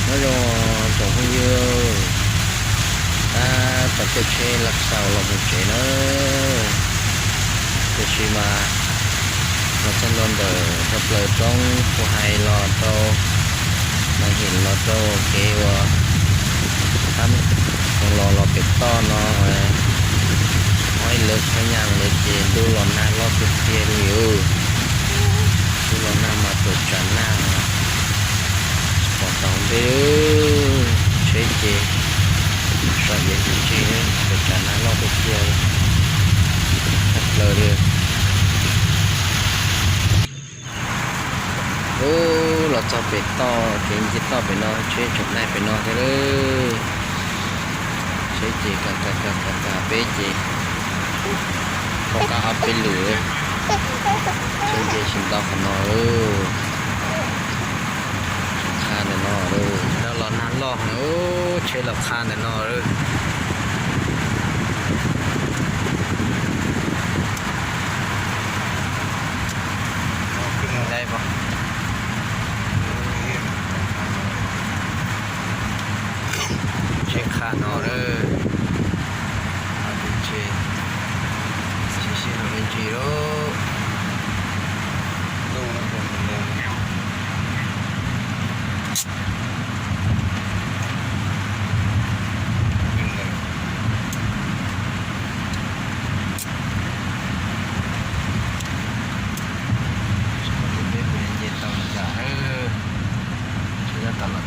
Nyob zoo tsoom phooj ywg, tab tom caij tsheb los xaus los mus tsev na. Tiam sis mas los txog ntua ntawm thaj plaws roob Phu Hais los rau, Nais Him los rau kev uas tab meeg los los pem toj no, muaj ib lawv khaub ncaws lawm ces ntuj los nag loj tiag tiag li os. Ntuj los nag mas tuam tsam nag, tsis pom tau ntej, tsheb ces sov yev tsis tseg, tuam tsam nag loj tiag tiag, tshaj plaws li. Ub, los txog pem toj, kev nce toj pem no, tsheb tseem laij pem no thiab lawm. Tsheb ces ka ka ka ka ka peb ces pom qab ob peb lwm, tsheb nce tsis ntau qhov no. Tsheb qha ntawm no, los nag loj heev, tsheb los qha ntawm no. Tsheb qha no lawm, tsis sib haum me ntsis lawm. Peb puas nce tau li cas, tsheb tab tom los